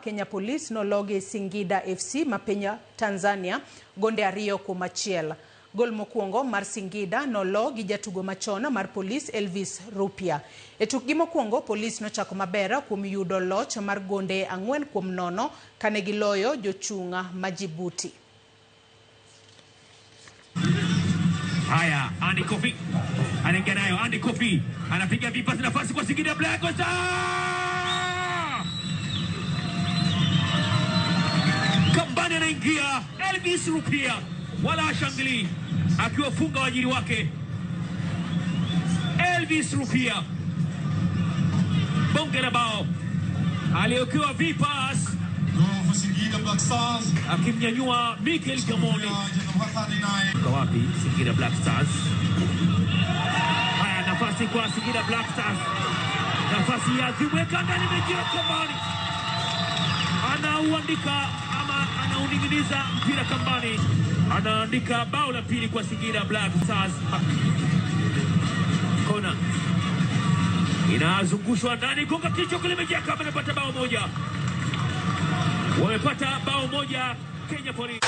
Kenya Police nologi Singida FC ma piny Tanzania gonde 2-1. Gol mokwongo mar Singida nolo gi jatugo machon mar Police Elvis Rupia. E tukgi mokwongo Police nochako maber kuom yudo loch mar gonde 4-0 kane giloyo jochung' ma Djibouti. Haya, Andy Kofi anaingia nayo. Andy Kofi anapiga vipasi, nafasi kwa Singida Black Stars. Kambani anaingia Elvis Rupia, wala hashangilii, akiwafunga waajiri wake. Elvis Rupia, bonge la bao aliyokiwa vipas Goal for Singida Black Stars. akimnyanyua Mikel Gamoni. Number 39. Kwa wapi Singida Black Stars? Haya, nafasi kwa Singida Black Stars, nafasi ya Zimweka ndani, imeingia kambani, anauandika ama anauning'iniza mpira kambani, anaandika bao la pili kwa Singida Black Stars. Kona inazungushwa ndani, gonga kichwa kile, imejaa kama, amepata bao moja, wamepata bao moja Kenya Police.